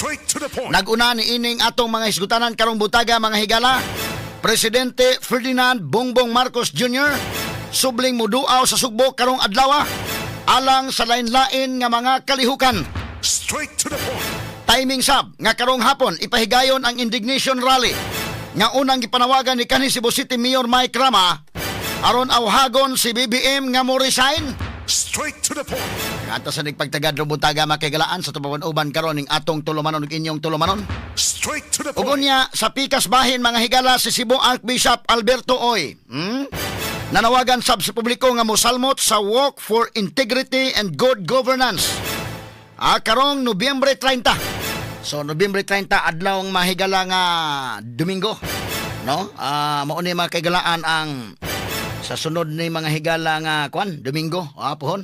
Straight to the point. Naguna ni ining atong mga hisgutanan karong butaga, mga higala. Presidente Ferdinand Bongbong Marcos Jr. subling muduaw sa Sugbo karong adlaw alang sa lain-lain nga mga kalihukan. Straight to the point. Timing sab nga karong hapon ipahigayon ang indignation rally nga unang gipanawagan ni kanhi Cebu City Mayor Mike Rama aron awhagon si BBM nga mo resign. Straight to the point. Kanta sa nagpagtagad ro buntaga, makigalaan sa tupawan-uban karon ning atong tulumanon ug inyong tulumanon. Straight to the Ug point. unya sa pikas bahin, mga higala, si Cebu Archbishop Alberto Oy. Nanawagan sab sa publiko nga mosalmot sa Walk for Integrity and Good Governance. Karong Nobyembre 30. So Nobyembre 30, adlaw ang mahigala nga Domingo. No? Mao ni, mga kaigalaan, ang sa sunod ni, mga higala, nga kwan, Domingo, pohon.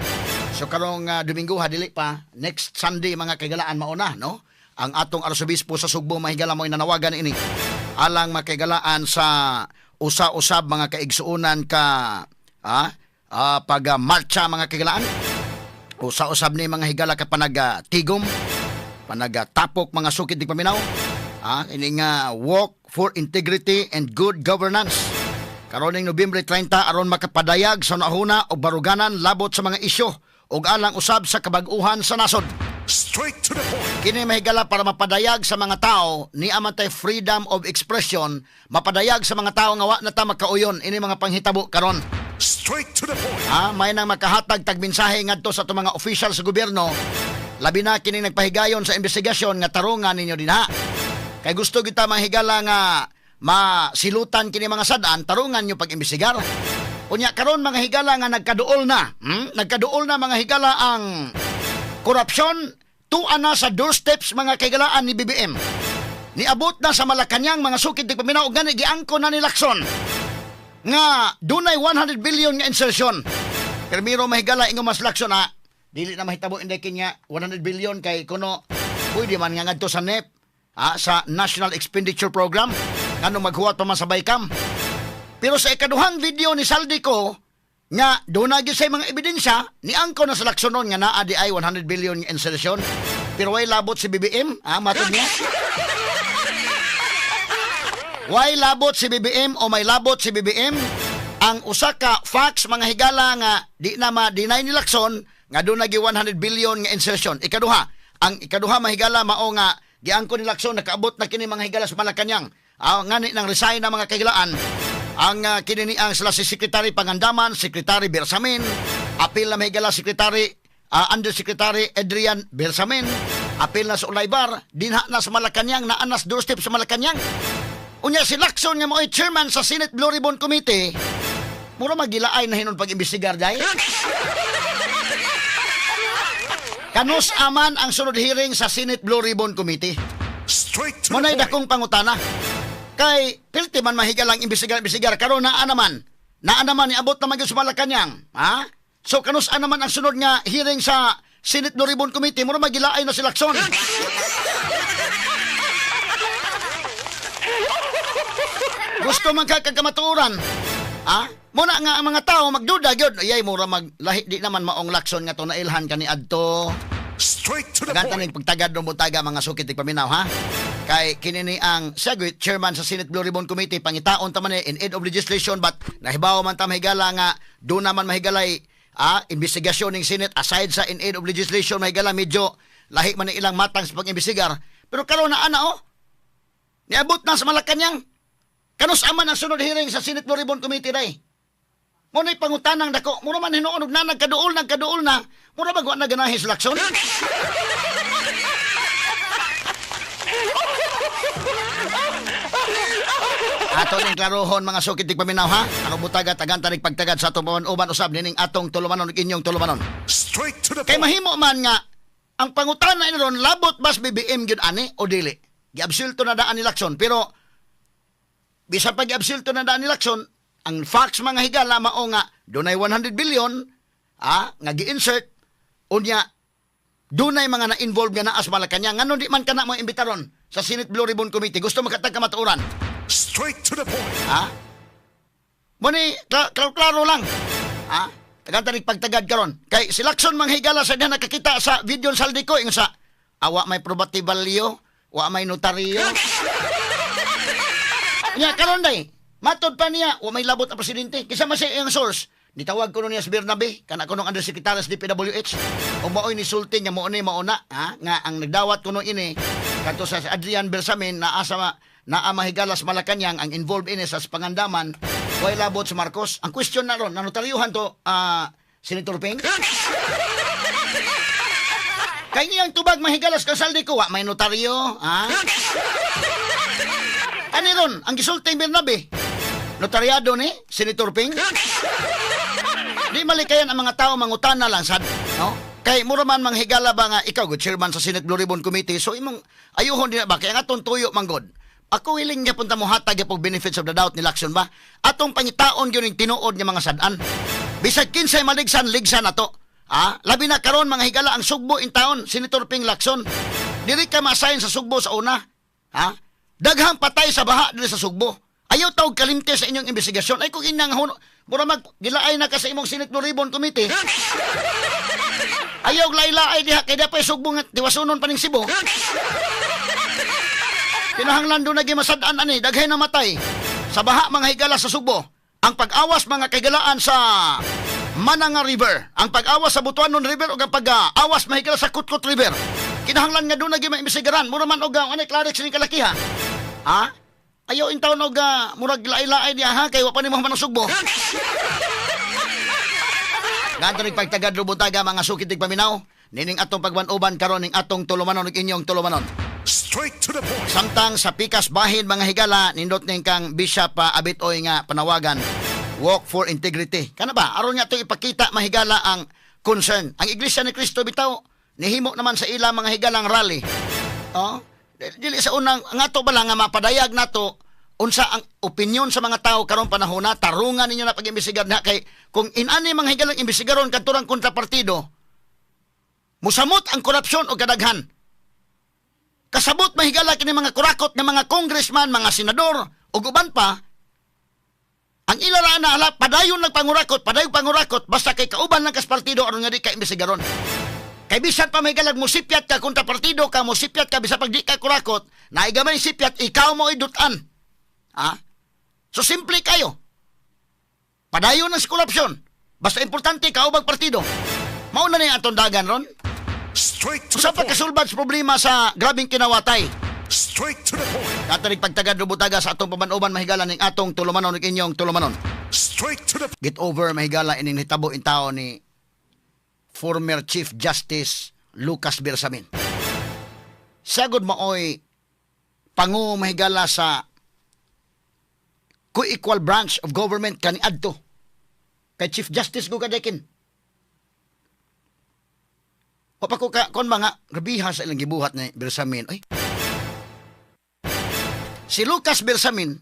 So karong Domingo ha, dili pa, next Sunday, mga kaigalaan, mao na, no? Ang atong arsobispo sa Sugbo, mahigala, mo nanawagan ini alang, makaigalaan, sa usa-usab, mga kaigsuonan, ka pag marcha, mga kaigalaan. Usa-usab ni, mga higala, ka panag-tigom, panagtapok, mga sukit di paminaw. Ini nga Walk for Integrity and Good Governance. Karon ning Nobyembre 30 aron makapadayag sa nahuna o baruganan labot sa mga isyu ug alang usab sa kabag-uhan sa nasod. Straight to the point. Kini, mahigala, para mapadayag sa mga tao ni amantay freedom of expression, mapadayag sa mga tao nga wa na ta makauyon ini mga panghitabo karon. Straight to the point. May nang makahatag tag mensahe ngadto sa atong mga official sa gobyerno, labi na kini nagpahigayon sa investigasyon, nga tarungan ninyo dinha. Kay gusto kita, mga higala, nga masilutan kini mga sad-an, tarungan nyo pag-imbestigar. Unya karon, mga higala, nga nagkaduol na, Nagkaduol na, mga higala, ang korupsyon tua na sa doorsteps, mga kahigalaan, ni BBM. Niabot na sa Malacañang, mga sukid di paminaw, ug gani giangko na ni Lacson nga dunay 100 billion nga insertion. Pero mahigala, ingon mas Lacson na dili na mahitabo inday kinya 100 billion kay kuno pwede man nga ngadto sa NEP, sa National Expenditure Program, ngano maghuwat pa man sa BICAM. Pero sa ikaduhang video ni Zaldy Co nga doon gyud sa mga ebidensya, niangko na sa Lacson nga naa di ay 100 billion nga insertion. Pero way labot si BBM, matod niya. Way labot si BBM o may labot si BBM, ang usa ka facts, mga higala, nga di na ma-deny ni Lacson nga doon nagi 100 billion nga insertion. Ikaduha, ang ikaduha, mahigala, mao nga giangko ni Lacson nakaabot na kini, mga higala, sa Malacañang. Ngani nang resign na, mga kahigalaan, ang kini ni ang sila si Secretary Pangandaman, Secretary Bersamin, apil na, mahigala, Secretary Undersecretary Adrian Bersamin, apil na sa Olaivar, dinha na sa Malacañang, naa na sa doorstep sa Malacañang. Unya si Lacson nga mao'y chairman sa Senate Blue Ribbon Committee, mura magilaay na hinon pag-imbestigar day. Kanus aman ang sunod hearing sa Senate Blue Ribbon Committee? Straight to the Muna'y point. Dakong pangutana. Kay pilti man mahigal ang imbestigar-imbestigar karon naa naman. Naa naman, niabot naman gyud sa Malacañang. Ha? So kanus naman ang sunod nga hearing sa Senate Blue Ribbon Committee? Mura magilaay na si Lacson. Gusto man ka kagkamatuoran. Ha? Muna nga ang mga tao magduda gyud. Ayay, mura maglahi di naman maong Lacson nga to nailhan kani adto. Straight to the Ganta point. ning pagtagad ng buntaga, mga sukit paminaw, ha. Kay kini ni ang siya chairman sa Senate Blue Ribbon Committee, pangitaon ta man ni in aid of legislation, but nahibaw man ta, mahigala, nga do naman mahigalay investigasyon ning Senate aside sa in aid of legislation. Mahigala, medyo lahi man ni ilang matang sa pag-imbestigar, pero karon na ana oh, niabot na sa Malacañang. Kanus aman ang sunod hearing sa Senate Blue Ribbon Committee day? Mo na'y pangutanang dako. Mura man hinuon og na nagkaduol, nagkaduol na. Mura ba na ganahi sa Lacson? Ato ning klarohon, mga sukit paminaw, ha. Ano butaga tagan tanig pagtagad sa atong uban usab nining atong tulumanon ug inyong tulumanon. Straight to the Kay point. mahimo man nga ang pangutana ini ron, labot bas BBM gyud ani o dili? Giabsulto na daan ni Lacson, pero bisan pa giabsulto na daan ni Lacson, ang facts, mga higala, mao nga dunay 100 billion nga gi-insert, unya dunay mga na-involve nga naa sa Malacañang. Ngano di man kana mo imbitaron sa Senate Blue Ribbon Committee? Gusto makatag kamatuoran. Straight to the point. Ha? Muni, klaro lang. Ha? Tagan tanig pagtagad karon. Kay si Lacson, manghigala, sa diha nakakita sa video sa Zaldy Co, ingon sa awa may probative value. Wa may notaryo. Nya karon day, matod pa niya wa may labot ang presidente. Kinsa man siya iyang source? Nitawag ko niya sa Bernabe, kana kuno undersecretary sa DPWH. O maoy ni sulti niya mo ni mauna, ha? Nga ang nagdawat kuno ini kadto sa Adrian Bersamin naa sa naa mahigalas Malacañang ang involved ini sa pangandaman, way labot sa Marcos. Ang question na ron, nanotaryuhan to Senator Ping? Kay niyang tubag mahigalas kasal ko, wa may notaryo, ha? Ano ron? Ang gisulti Bernabe? Notaryado ni Senator Ping? Di malikayan ang mga tao mangutana lang sad, no? Kay mura man manghigala ba nga ikaw good chairman sa Senate Blue Ribbon Committee, so imong ayuhon din na ba kay ang atong tuyo manggod. Ako willing nga punta mo hatag gyud benefits of the doubt ni Lacson ba? Atong pangitaon gyud ning tinuod nga mga sad-an. Bisag kinsay maligsan, ligsan nato. Ah, labi na karon mga higala ang Sugbo in town, Senator Ping Lacson. Dili ka ma-assign sa Sugbo sa una. Ha? Daghang patay sa baha diri sa Sugbo. Ayaw tawag kalimte sa inyong investigasyon. Ay kung inang huno, mura mag gilaay na ka sa imong Senate Blue Ribbon Committee. Ayaw laay-laay diha kay dapay Sugbo nga diwasunon pa ning Cebu. Kinahanglan do nagi masad-an ani, daghay na matay sa baha mga higala sa Sugbo. Ang pag-awas mga kaigalaan sa Mananga River, ang pag-awas sa Butuanon River ug ang pag-awas mahigala sa Kutkut River. Kinahanglan nga doon nagi maimbestigaran. Mura man og ano Clarix ni kalakiha. Ha? Ayaw in taon og murag laay-laay diha ha kay wa pa nimo man Sugbo. Ganto ning pagtagad lubutaga mga sukit tig paminaw. Nining atong pagban-uban karon ning atong tulumanon ug inyong tulumanon. Straight to the point. Samtang sa pikas bahin mga higala, nindot ning kang Bishop Abit Oy nga panawagan. Walk for integrity. Kana ba? Aron nga to ipakita mahigala ang concern. Ang Iglesia ni Cristo bitaw nihimo naman sa ila mga higalang rally. Oh, dili sa unang nga to ba lang nga mapadayag nato unsa ang opinyon sa mga tao karong panahon na tarungan ninyo na pag-imbestigar na kay kung inani mga higalang imbestigaron kadturang kontrapartido musamot ang korupsyon o kadaghan. Kasabot mahigala kini mga kurakot nga mga congressman, mga senador ug uban pa. Ang ila na ala padayon nagpangurakot, padayon pangurakot basta kay kauban lang kas partido aron nga di ka imbestigaron. Kay bisan pa mahigalag mo sipyat ka kontra partido ka, mo sipyat ka bisan pag di ka kurakot, naigamay sipyat ikaw mo idutan. Ha? So simple kayo. Padayon ang korupsyon. Basta importante kaubag partido. Mauna na yung atong dagan ron. Straight to Sa the point. pagkasulbad sa problema sa grabing kinawatay. Straight to the point. Katanig pagtagad rubutaga sa atong pabanuban mahigala ning atong tulumanon ug inyong tulumanon. Straight to the Get over mahigala ining nitabo in tao ni former Chief Justice Lucas Bersamin. Sagod maoy pangu mahigala sa co-equal branch of government kaniadto. Kay Chief Justice ko kadekin. Wa pa ko ka kon mga grabiha sa ilang gibuhat ni Bersamin. Ay. Si Lucas Bersamin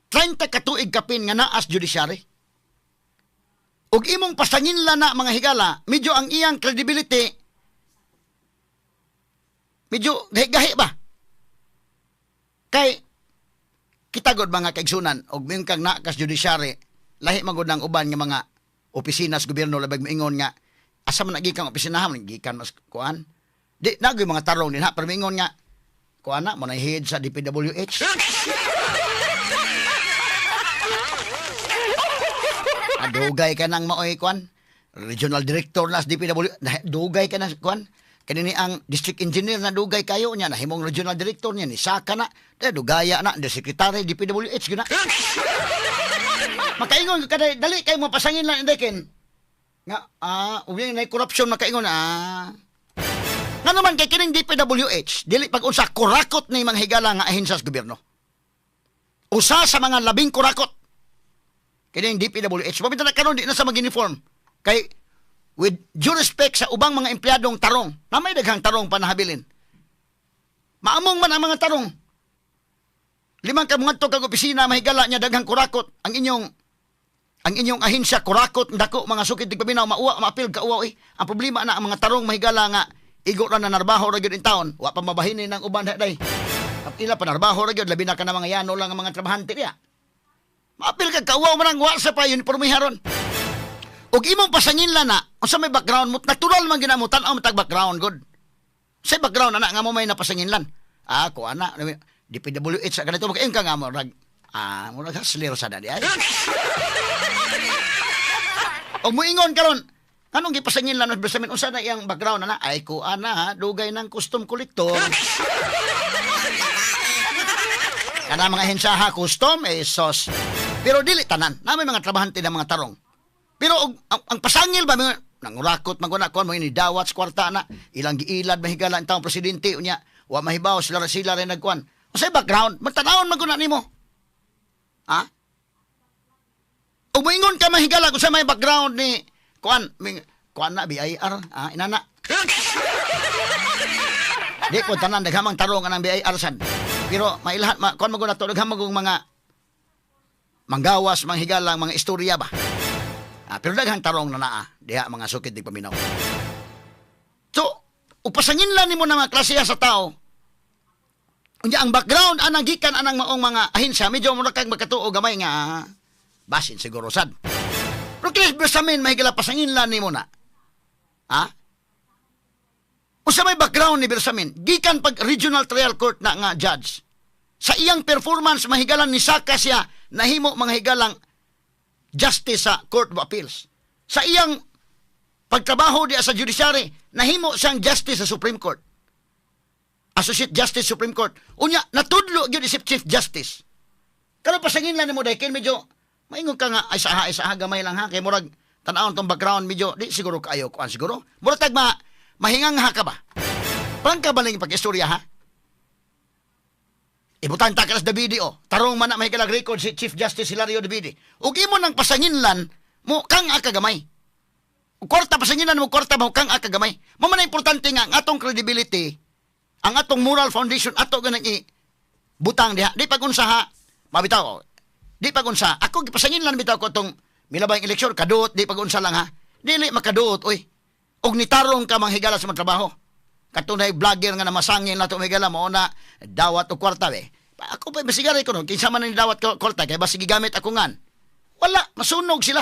30 ka tuig kapin nga naas judiciary. Ug imong pasanginla na mga higala, medyo ang iyang credibility medyo gahi-gahi ba? Kay kita gud mga kaigsunan og miingon kang naa kas judiciary, lahi man gud ang uban nga mga opisina sa gobyerno labag moingon nga asa man gikan opisinahan gikan mas kuan. Di nagoy mga tarong din ha, pero miingon nga kuan na mo na head sa DPWH. Dugay ka nang maoy kuan. Regional director na sa DPW, dugay ka na kuan. Kanini ang district engineer na dugay kayo niya, nahimong regional director niya, ni Saka na, de, dugaya na, the secretary DPWH gyud na. Makaingon ka dali, dali kay mo pasangin lang indekin. Nga uwi na corruption makaingon ah. Nga naman kay kining DPWH, dili pag unsa kurakot ni mga higala nga ahensya sa gobyerno. Usa sa mga labing kurakot. Kining DPWH, mabita na karon di na sa mag-uniform. Kay with due respect sa ubang mga empleyadong tarong, na may daghang tarong pa nahabilin. Maamong man ang mga tarong. Limang ka mga kag opisina mahigala niya daghang kurakot ang inyong ahensya kurakot dako mga sukid tig paminaw mauwa maapil ka uwa eh. Ang problema na ang mga tarong mahigala nga igo ra na narbaho ra gyud in taon, wa pa mabahinin ang uban day. At ila pa narbaho ra gyud labi na ka na mga yano lang ang mga trabahante diya. Maapil ka kauwaw man ang wa sa pa uniforme haron. Ug imong pasangin lang na unsa may background mo, natural man ginamo tan-aw matag background god. Sa background ana nga mo may napasanginlan. Ah, ko ana DPWH sa ganito makaingon ka nga murag hustler sa dadi ay. Og moingon karon, anong gipasangil lang Bersamin, unsa na iyang background na? Ay ko ana ha, dugay ng custom collector. Kana mga hensaha custom eh sos. Pero dili tanan, na may mga trabahante ng mga tarong. Pero og, ang pasangil ba mga nangurakot man guna kon mo ini dawat sa kwarta na ilang giilad mahigala ang taong presidente unya wa mahibaw sila sila rin nagkuan. Unsay background? Magtanawon man guna nimo. Ha? Ug moingon ka mahigala kung sa may background ni kuan kuan na BIR, ah, inana. Di ko tanan daghamang tarong anang BIR sad. Pero mailahat ma, kuan man guna to daghan man mga manggawas manghigalang mga istorya ba. Ah, pero daghang tarong na naa diha mga sukid di paminaw. So, upasangin lang nimo na mga klase sa tao. Unya ang background anang gikan anang maong mga ahensya medyo mura kag makatuo gamay nga basin siguro sad. Pero kinis Bersamin mahigala pasangin lang nimo na. Ha? Usa may background ni Bersamin, gikan pag regional trial court na nga judge. Sa iyang performance mahigalan ni saka siya nahimo mga higalang justice sa Court of Appeals. Sa iyang pagtrabaho diya sa judiciary, nahimo siyang justice sa Supreme Court. Associate Justice Supreme Court. Unya, natudlo gyud isip Chief Justice. Karon pasangin lang nimo dahil medyo maingon ka nga ay sa gamay lang ha kay murag tan-awon tong background medyo di siguro kaayo kuan siguro. Murag tag ma mahingangha ka ba? Prangka ba lang pag-istorya ha? Ibutan ta kalas Davide o. Tarong man na may kalag record si Chief Justice Hilario Davide. Ug imo nang pasanginlan mo kang akagamay. Kwarta pasanginlan mo kwarta mo kang akagamay. Mo man importante nga ang atong credibility, ang atong moral foundation ato ganang i butang diha. Di pag unsa ha, mabitaw. Di pag unsa. Ako gipasanginlan bitaw ko atong milabay eleksyon kaduot di pag unsa lang ha. Dili makaduot oy. Og nitarong ka manghigala sa mga trabaho. Katunay vlogger nga namasangin na ito mahigala mo na dawat o kwarta be. Ako pa basigari ko no, kinsa man ni dawat kwarta kay basi gigamit ako ngan. Wala, masunog sila.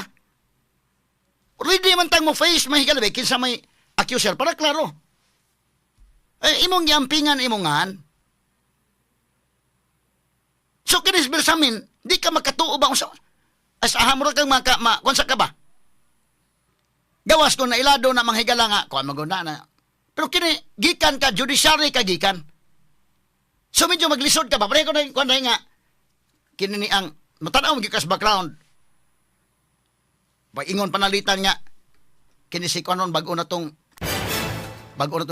Ready man tang mo face mahigala be kinsa may accuser para klaro. Eh imong giampingan imongan. So kinis Bersamin, di ka makatuo ba unsa? As aha mo ra kang maka ma, kunsa ka ba? Gawas ko na ilado na manghigala nga kuan maguna na. Pero kini gikan ka judiciary ka gikan. So medyo maglisod ka ba? Pareho ko na kuan nga kini ni ang matanaw gyud ka sa background. Paingon panalitan nga kini si kuan bag-o na tong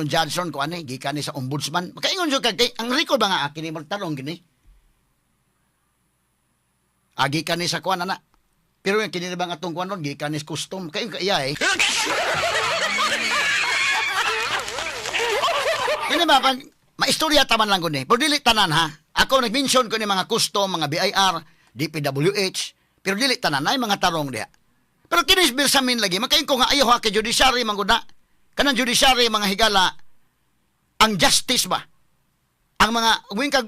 judge ron kuan ni gikan ni sa ombudsman. Makaingon jud ka kay ang record ba nga kini magtarong gini. Agi kan ni sa kuan ana. Pero yung kini bang atong kuan ron gikan ni custom kay ka iya eh. Kini ba pag maistorya taman lang guni. Pero dili tanan ha. Ako nag-mention ko ni mga custom, mga BIR, DPWH, pero dili tanan ay mga tarong diha. Pero kinis Bersamin lagi makain ko nga ayaw ha kay judiciary man gud na. Kanang judiciary mga higala ang justice ba? Ang mga uwing kag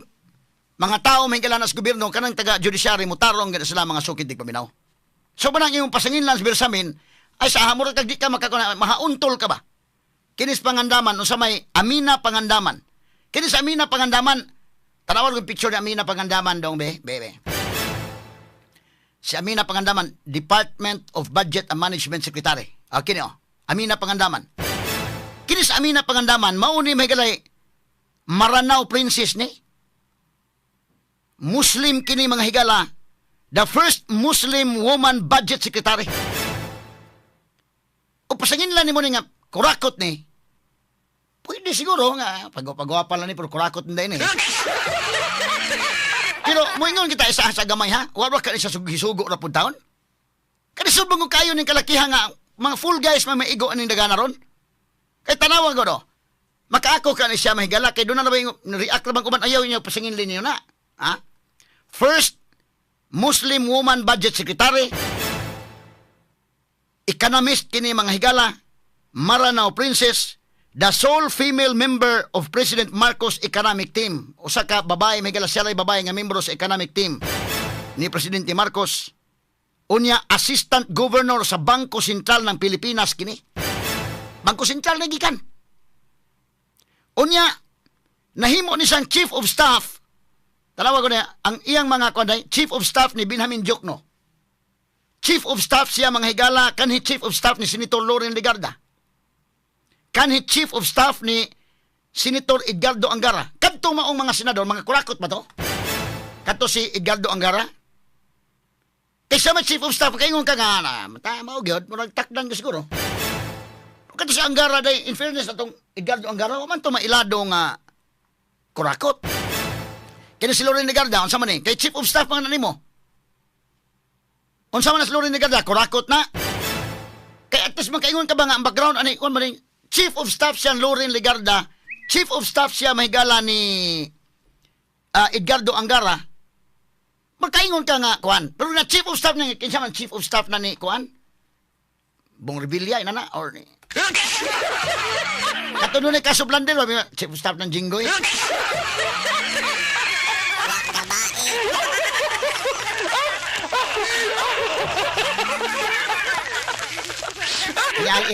mga tao may higala na sa gobyerno kanang taga judiciary mo tarong gid sila mga sukid di paminaw. So banang imong pasangin lang sa Bersamin ay sa hamuro kag di ka makakuna mahauntol ka ba? Kinis Pangandaman unsa may Amina Pangandaman. Kinis Amina Pangandaman, tanawan ko picture ni Amina Pangandaman dong be, bebe. Si Amina Pangandaman, Department of Budget and Management Secretary. Ah, kini oh, Amina Pangandaman. Kinis Amina Pangandaman, mao ni may galay Maranao Princess ni. Muslim kini mga higala, the first Muslim woman budget secretary. O pasangin lang nimo ni nga kurakot ni. Pwede siguro nga pag-pagawa pa lang ni pero kurakot na din eh. Pero moingon kita isa sa gamay ha. Wa ra ka ni sa hisugo ra pud taon. Kani subong ko kayo ning kalakihan nga mga full guys may maigo aning dagana ron. Kay tanawa ko do. Makaako ka ni siya mahigala kay doon na ba yung react ra bang uban ayaw niyo pasingin ninyo na. Ha? First Muslim woman budget secretary. Economist kini mga higala, Maranao Princess, the sole female member of President Marcos economic team. Usa ka babae, may higala siya ray babae nga membro sa economic team ni Presidente Marcos. Unya, assistant governor sa Bangko Sentral ng Pilipinas kini. Bangko Sentral na gikan. Unya, Nahimo ni siyang chief of staff. Tanawa ko niya, ang iyang mga kuan, chief of staff ni Benjamin Diokno. Chief of staff siya, mga higala, kanhi chief of staff ni Senator Loren Legarda. Kanhi chief of staff ni Senator Edgardo Angara. Kadto maong mga senador, mga kurakot ba to? Kadto si Edgardo Angara? Kaysa may chief of staff, kaingon ka nga, na, mata, mao gyud, murag takdan ka siguro. Kadto si Angara day, in fairness atong Edgardo Angara, wa man to mailado nga kurakot. Kini si Loren Legarda, unsa man ni? Kay chief of staff man na nimo. Unsa man na si Loren Legarda, kurakot na. Kay at least makaingon ka ba nga ang background ani kun man ni chief of staff siya Loren Legarda, chief of staff siya, mahigala, ni Edgardo Angara. Magkaingon ka nga kuan. Pero na chief of staff niya, kinsa man chief of staff na ni kuan? Bong Revilla ina na or ni Kato ni kaso plunder ba, chief of staff ng Jinggoy. Wa gabae.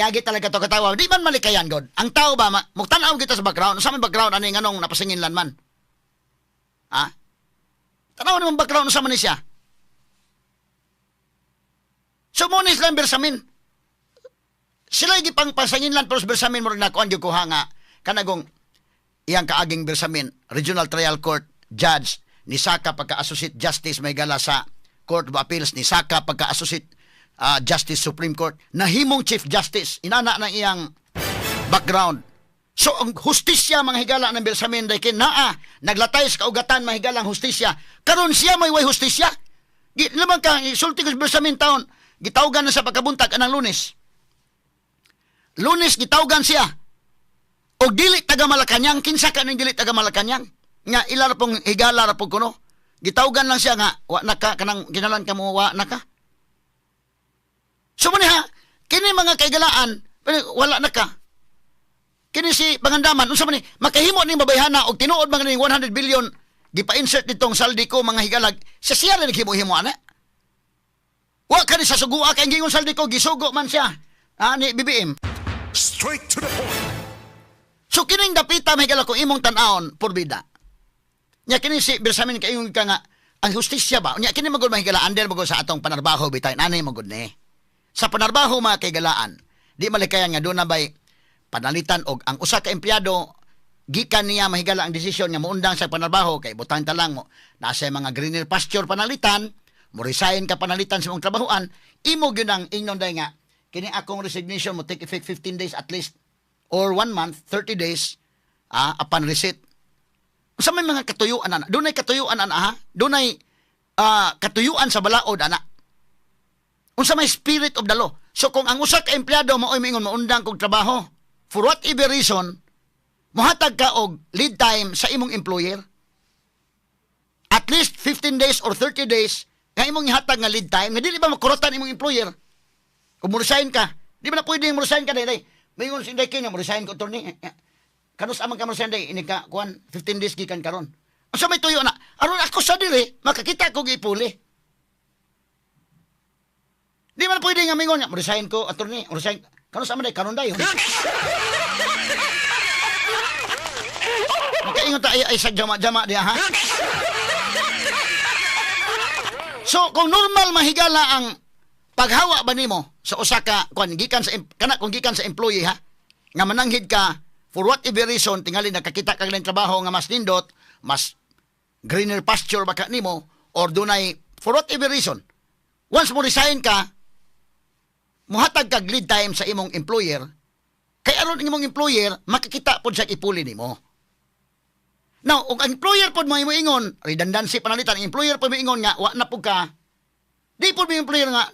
Iagi talaga to katawa. Di man malikayan, God. Ang tao ba, mugtan-aw kita sa background. Sa may background, ano yung anong napasinginlan man? Ha? Tanaw naman background sa man ni siya. So, mo ni sila ang Bersamin. Sila yung pang pasanginlan, pero sa Bersamin mo rin nakuan yung kuha nga kanagong iyang kaaging Bersamin, Regional Trial Court Judge, ni Saka pagka-Associate Justice may gala sa Court of Appeals, ni Saka pagka-Associate Justice Supreme Court, nahimong Chief Justice, inana ng iyang background. So, ang hustisya, mga higala, ng Bersamin, dahil kay naa, naglatay sa kaugatan, mga higala, ang hustisya. Karon siya may way hustisya. Di naman ka, sulti ko sa Bersamin taon, gitawgan na sa pagkabuntag anang Lunes. Lunes, gitawgan siya. O dili taga Malacañang, kinsa ka ning dili taga Malacañang? Nga ila ra pong higala ra pong kuno. Gitawgan lang siya nga wa na ka kanang ginalan ka mo wa na ka. So mo ni ha, kini mga kaigalaan, pero wala na ka. Kini si Pangandaman, unsa man ni makahimo ning babayhana og tinuod mga ning 100 billion gipa-insert ditong Zaldy Co, mga higalag, sa siya ra naghimo-himo ana. Wa ka ni sa sugua kay gingon Zaldy Co, gisugo man siya. Ah, ni BBM. Straight to the point. So kining dapita, may higala, kung imong tan-awon porbida. Nya kini si Bersamin kay ka nga ang hustisya ba? Nya kini magud, mga higala, under magud sa atong panarbaho bitay nanay magud ni. Sa panarbaho, mga kaigalaan, di malikayan nga doon na bay panalitan og ang usa ka empleyado gikan niya, mahigala, ang desisyon nga muundang sa panarbaho kay butang ta lang mo nasa mga greener pasture panalitan, mo resign ka panalitan sa imong trabahoan, imo gyud ang ingnon day nga kini akong resignation mo take effect 15 days at least or 1 month, 30 days upon receipt. Sa may mga katuyuan ana, dunay katuyuan ana ha, dunay katuyuan sa balaod ana. Unsa may spirit of the law. So kung ang usa ka empleyado maoy moingon maundang kog trabaho for whatever reason, mohatag ka og lead time sa imong employer. At least 15 days or 30 days nga imong ihatag nga lead time nga dili ba makurotan imong employer. Kung mo-resign ka, di ba na pwede mo-resign ka dahil moingon si Inday nga mo-resign ko, attorney. Kanus amang ka mo-resign day ini ka kuan 15 days gikan karon. Unsa may tuyo na? Aron ako sa diri makakita ko gipuli. Di man pwede nga mingon nga mo-resign ko, attorney, mo-resign. Kanus amang day karon dayon. Makaingon ta ay sa jama-jama diha ha. So kung normal, mahigala, ang paghawa ba nimo sa usa ka kuan gikan sa kana kung gikan sa employee ha nga mananghid ka for whatever reason, tingali nakakita ka ng trabaho nga mas nindot, mas greener pasture baka nimo or dunay for whatever reason, once mo resign ka, muhatag kag lead time sa imong employer kay aron ang imong employer makakita pod siya ipuli nimo. Now, kung ang employer pod mo ingon, redundancy panalitan, ang employer pod mo ingon nga wa na pud ka, di pod mo employer nga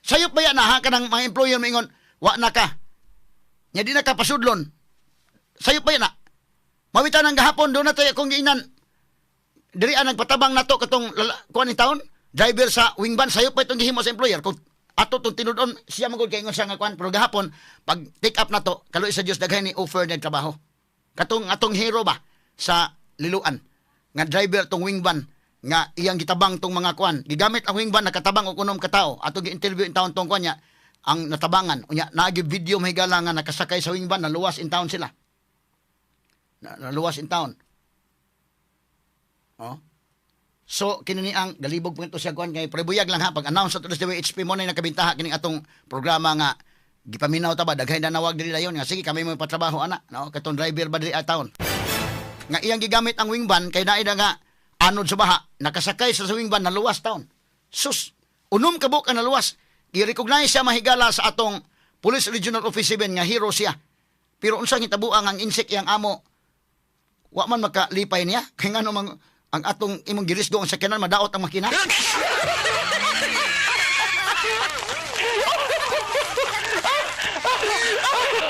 sayop ba yan na ha kanang mga employer mo ingon wa na ka. Nya di na ka pasudlon. Sayop ba yan na? Mawita nang gahapon doon na tayo akong giinan. Diri ang nagpatabang nato katong kuan ni taon, driver sa wingvan, sayop pa itong gihimo sa employer. Kung ato tong tinud-on siya magud kay ingon siya nga kuan, pero gahapon pag take up nato, kaluoy sa Dios, daghan ni offer ng trabaho. Katong atong hero ba sa Liloan nga driver tong wing van nga iyang gitabang tong mga kuan, gigamit ang wing van, nakatabang og unom ka tawo. Ato gi-interview in taon tong kuan niya ang natabangan. Unya naagi video, mahigala, nga nakasakay sa wing van, naluwas in town sila, naluwas in town. Oh. So kini ni ang galibog po ito siya kuan kay prebuyag lang ha, pag-announce sa DWHP mo na nakabintaha kining atong programa nga gipaminaw ta ba, daghay na nawag diri dayon nga sige kami mo patrabaho ana, no, katong driver ba diri a taon nga iyang gigamit ang wing van kay naay na nga anod sa baha, nakasakay sa wing van, naluwas taon. Sus, 6 ka buok ang naluwas. Gi-recognize siya, mahigala, sa atong Police Regional Office 7 nga hero siya. Pero unsa gitabuang ang insect iyang amo, wa man makalipay niya kay ngano mang ang atong imong girisgo ang sakyanan, madaot ang makina.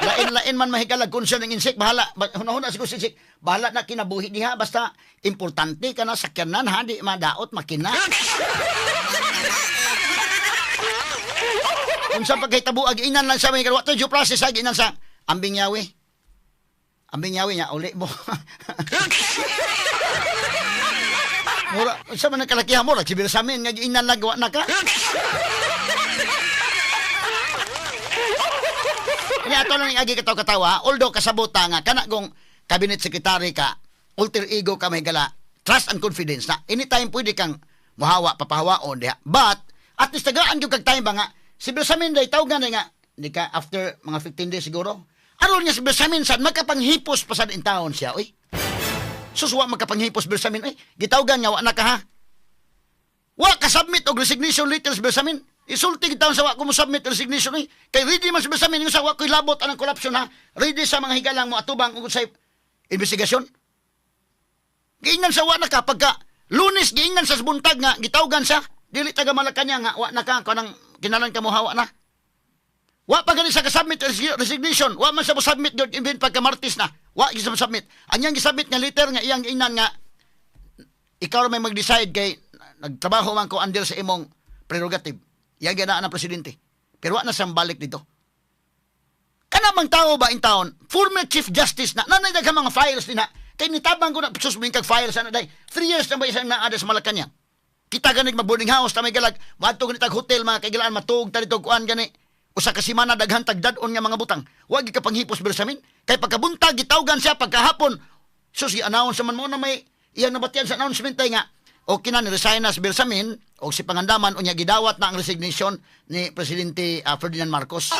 Lain-lain man, mahigala, concern ng insect, bahala. Hunahuna siguro si insect, bahala na kinabuhi diha, basta importante ka na sakyanan ha, di madaot makina. Unsa pagkahitabo, inan lang sa mga wa to due process ha, giinan sa ambing yawi. Ambing yawi niya, uli mo. Mura, unsa man ang kalakihan mo, si Bersamin nga giinan lang wa na ka. Ini ato lang agi katawa-katawa, although kasabota nga kana kung cabinet secretary ka, alter ego ka, may gala, trust and confidence na anytime pwede kang muhawa, papahawaon diha. But at least tagaan gyud kag time ba nga si Bersamin day tawgan nga di ka after mga 15 days siguro. Aron nga si Bersamin sad makapanghipos pa sad in town siya, oy. Sus, wa makapanghipos Bersamin, oy. Gitawgan nga wa na ka ha. Wa ka submit og resignation letters, Bersamin. Isulti gid taon sa wa ko mo submit resignation, oy. Kay ready man si Bersamin yung sa wa ko'y labot anang corruption ha. Ready sa mga higalang mo atubang og sa investigasyon. Giingnan sa wa na ka pagka Lunes, giingnan sa buntag nga gitawgan sa dili taga Malacañang nga wa na ka kanang kinalan ka mo hawa na. Wa pa gani sa ka-submit resignation. Wa man sa mo submit gyud even pagka Martes na. Wa gyud sa mo submit. Ang iyang gisubmit nga letter nga iyang giingnan nga ikaw ra may mag-decide kay nagtrabaho man ko under sa imong prerogative. Iyang ginaan ang presidente. Pero wa na siyang balik dito. Kana mang tao ba in town, former Chief Justice na, nanay daghang mga files din na, kay nitabang ko na, sus, kag files na day. 3 years na ba isang naada sa Malacañang. Kita ganig mag-boarding house, ta may galag, madto ganit tag hotel, mga kaigilaan, matuog ta dito, kuan gani. Usa ka semana daghan tagdad-on nga mga butang. Wa gyud ka panghipos, Bersamin. Kay pagkabuntag gitawgan siya pagkahapon. Sus, gi-announce man mo na may iyang nabatian sa announcement tay nga okay na ni-resign na si Bersamin o si Pangandaman, unya gidawat na ang resignation ni Presidente Ferdinand Marcos.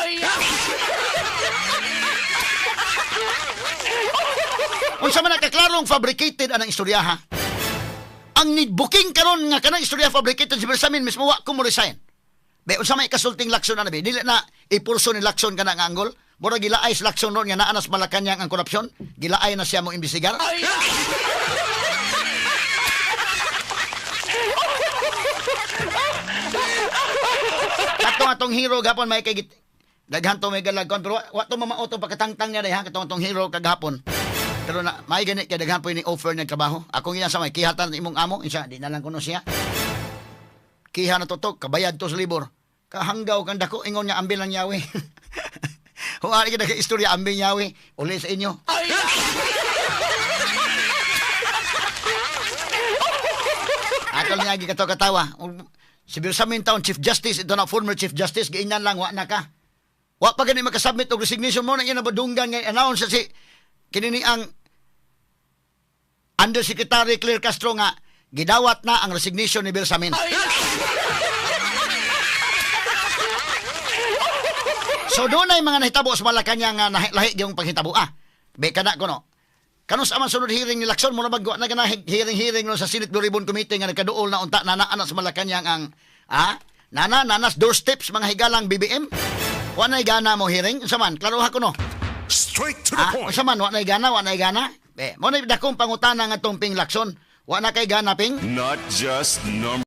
Unsa man nakaklarong fabricated anang istorya ha? Ang ni-booking karon nga kanang istorya fabricated, si Bersamin mismo wa ko mo resign. Be, unsa may kasulting Lacson na be? Dili na ipurso ni Lacson kana nga anggol. Mura gilaay si Lacson ron nga naa nas Malacañang ang korupsyon. Gilaay na siya mo imbestigar. Katong atong hero gapon may kay daghan to may galagkon pero wa to mamao to pagkatangtang niya diha katong atong hero kagahapon. Pero na may gani kay daghan po ni offer ng trabaho. Akong ina sa may kihatan imong amo, insa di na lang kuno siya. Kiha na to to, kabayad to sa libor. Kahanggaw kang dako ingon nga ambil lang yawi. Huwag ka nag-istorya ambil yawi. Uli sa inyo. Atol nga gi katawa-katawa. Si Bersamin taon Chief Justice, ito na former Chief Justice, giingnan lang wa na ka. Wa pa gani makasubmit og resignation mo na iya nabadunggan nga announce si kini ni ang Undersecretary Claire Castro nga gidawat na ang resignation ni Bersamin. So doon ay mga nahitabo sa Malacañang nga lahi yung paghitabo. Ah, be kana ko no. Kanus aman sunod hearing ni Lacson, mura magwa na kana hearing no sa Senate Blue Ribbon Committee nga nagkaduol na unta nana anak sa Malacañang ang nana nanas doorsteps mga higalang BBM. Wa nay gana mo hearing unsa man, klaro ha kuno. Straight to the point. Unsa man, wa nay gana, wa nay gana. Be, mo na dakong pangutana nga tong Ping Lacson. Wa na kay gana, Ping? Not just number